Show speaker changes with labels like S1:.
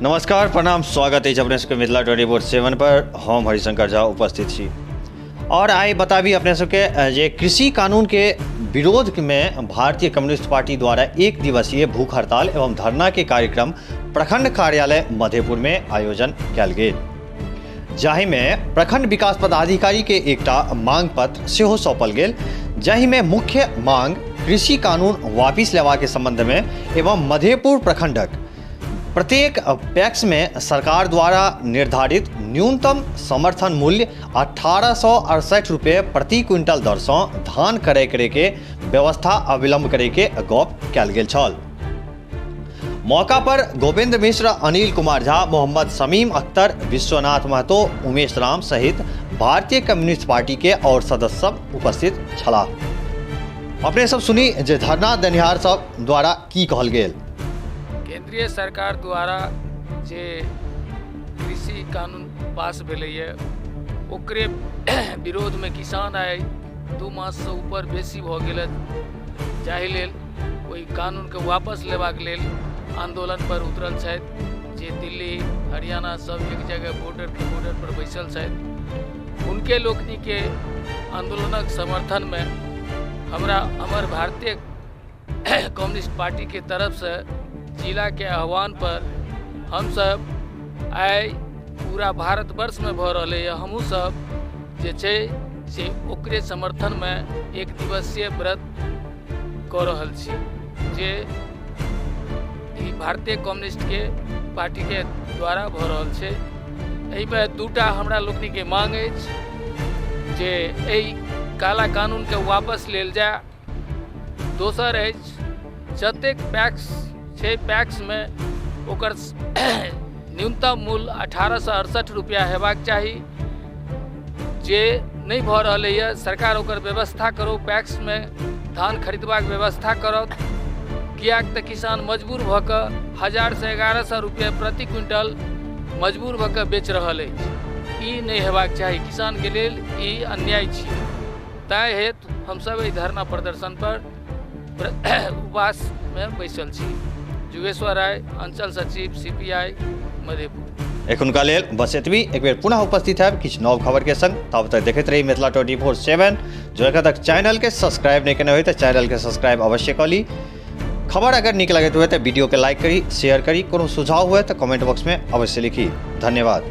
S1: नमस्कार, प्रणाम, स्वागत अछि अपने सबके मिथिला 24/7 पर। हम हरिशंकर झा उपस्थित छी और आइ बताबी अपने सबके जे कृषि कानून के विरोध में भारतीय कम्युनिस्ट पार्टी द्वारा एक दिवसीय भूख हड़ताल एवं धरना के कार्यक्रम प्रखंड कार्यालय मधेपुर में आयोजन कयल गेल, जाहि में प्रखंड विकास पदाधिकारी के एकटा मांग पत्र सेहो सौंपल गेल, जाहि में मुख्य मांग कृषि कानून वापिस लेवा के संबंध में एवं मधेपुर प्रखंडक प्रत्येक पैक्स में सरकार द्वारा निर्धारित न्यूनतम समर्थन मूल्य 1868 रुपये प्रति क्विंटल दर से धान क्रय करे के व्यवस्था अविलंब करे के गप कयल गेल छल। मौका पर गोविंद मिश्र, अनिल कुमार झा, मोहम्मद शमीम अख्तर, विश्वनाथ महतो, उमेश राम सहित भारतीय कम्युनिस्ट पार्टी के और सदस्य सब उपस्थित छलाह। अपने सब सुनी जे धरना देनिहार सब द्वारा की कहल गेल।
S2: केंद्रीय सरकार द्वारा जे कृषि कानून पास भेलैए ओकरे विरोधमे किसान आइ 2 माससँ ऊपर बेसी भऽ गेल, जाहि लेल ओहि कानूनके वापस लेबाक लेल आंदोलन पर उतरल छथि, जे दिल्ली हरियाणा सब एक जगह बॉर्डरके बॉर्डर पर बैसल छथि। हुनके लोकनिके आंदोलनक समर्थनमे हमरा हमर भारतीय कम्युनिस्ट पार्टी के तरफ से जिला के आह्वान पर हम सब आइ पूरा भारतवर्ष में भऽ रहलै है, हमहूँ सब जे छै से ओकरे समर्थन में एक दिवसीय व्रत कऽ रहल छी, जे ई भारतीय कम्युनिस्ट के पार्टी के द्वारा भऽ रहल छै। एहिमे दूटा हमरा लोकनिके मांग अछि जे एहि काला कानूनके वापस लेल जाय। दोसर अछि जतेक पैक्स छै पैक्समे ओकर न्यूनतम मूल्य 1868 रुपैआ हेबाक चाही, जे नहि भऽ रहलैए। सरकार ओकर व्यवस्था करू, पैक्समे धान खरीदबाक व्यवस्था करत, किएक तऽ किसान मजबूर भऽ कऽ 1000 से 1100 रुपैआ प्रति क्विंटल मजबूर भऽ कऽ बेच रहल अछि। ई नहि हेबाक चाही, किसानके लेल ई अन्याय छियै। ताहि हेतु हमसब एहि धरना प्रदर्शन पर उपवासमे बैसल छी। जुगेश्वर राय, अंचल सचिव CPI Madhepur.
S1: एखुनका लेल बस एतबी। एक बेर पुनः उपस्थित है किछु नव खबर के संग, तब तक देखैत रही मिथिला 24/7। जो एखन तक चैनल के सब्सक्राइब नहीं केने होय तऽ चैनल के सब्सक्राइब अवश्य कऽ ली। खबर अगर नीक लगैत हुए तऽ वीडियो के लाइक करी, शेयर करी। कोनो सुझाव हुए तऽ कमेंट बॉक्स में अवश्य लिखी। धन्यवाद।